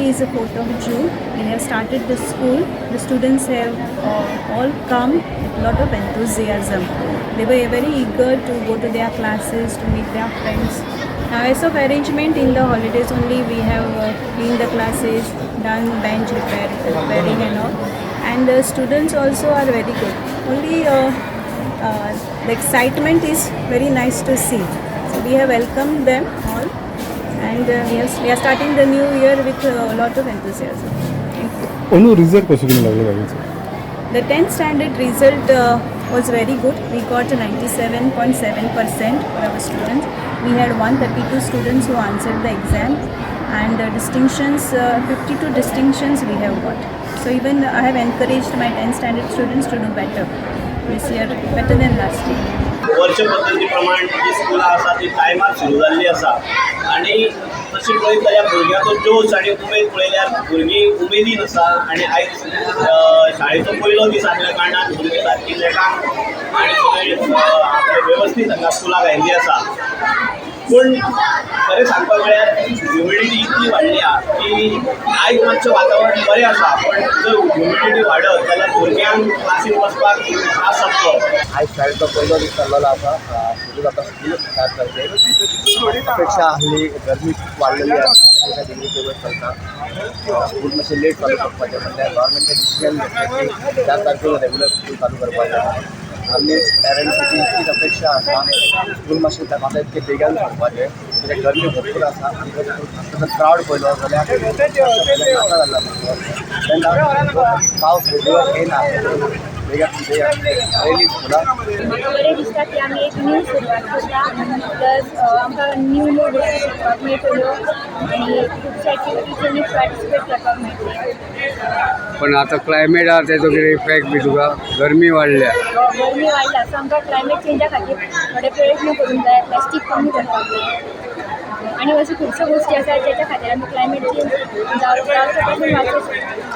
Today is the 4th of June. We have started the school. The students have all come with a lot of enthusiasm. They were very eager to go to their classes, to meet their friends. Now, as of arrangement, in the holidays only, we have cleaned the classes, done bench repair, repairing and all. And the students also are very good. Only the excitement is very nice to see. So we have welcomed them all, and we are starting the new year with a lot of enthusiasm. Thank you. अंदू result कसो कितें लागलो बाकीचो? The 10th standard result was very good. We got 97.7% for our students. We had 132 students who answered the exam, and distinctions, 52 distinctions we have got. So even I have encouraged my 10th standard students to do better this year, better than last year. वर्ष पद्दती प्रमाण जी स्कुलां आसा ती टायमार सुरू जाल्ली आसा आनी तशी पळयत जाल्यार भुरग्यांचो जोश आनी उमेद पळयल्यार भुरगीं उमेदीन आसा आनी आयज शाळेचो पयलो दीस आसल्या कारणान भुरगीं सारकी नेटान आनी सगळीं आपले वेवस्थीत हांगा स्कुलाक आयिल्ली आसा. पूण खरें सांगपा म्हळ्यार ह्युमिडिटी इतली वाडल्या की आयज मातशें वातावरण बरें आसा, पण जर ह्युमिडिटी वाडत जाल्यार भुरग्यांक क्लासीन वचपाक त्रास जातलो. आयज शाळेचो पयलो दीस जाल्लो आसा. सुरू जाता स्कूल 4 तारखेर. अपेक्षा आहली, गरमी खूब वाडलेली आसा, 35 डिग्री चलता. स्कूल मातशें लेट चालू करपाचें म्हणल्यार गव्हर्मेंटान डिसिजन घेतलें की 4 तारखेर रेगुलर स्कूल चालू करपाचें. आमी पेरंट्साची इतकीच अपेक्षा आसा, स्कूल मातशें म्हाका इतकें बेगान सोडपाचें, कित्याक गरमी भरपूर आसा. आनी जर क्रावड पळयलो जाल्यार नाका जाल्लो. तेन्ना पावस रेगुलर येयना, बेगान बेगान येयली स्कुलां. म्हाका बरें दिसता की आमी एक न्यू सुरवात करता, प्लस आमकां न्यू न्यू गोश्टी शिकपाक मेळटल्यो आनी खुबशे एक्टिविटीजांनी पार्टिसिपेट करपाक मेळटलें. पण आता क्लायमेट आहा, तेजो कितें इफेक्ट बी तुका? गरमी वाडल्या. गरमी वाडल्या, सो आमकां क्लायमेट चेंजा खातीर थोडे प्रयत्न करूंक जाय, प्लास्टीक कमी करपाक जाय आनी अश्यो खुबश्यो गोश्टी आसा ज्याच्या खातीर आमी क्लायमेट चेंज जावच्या पासून वाचूंक शकता.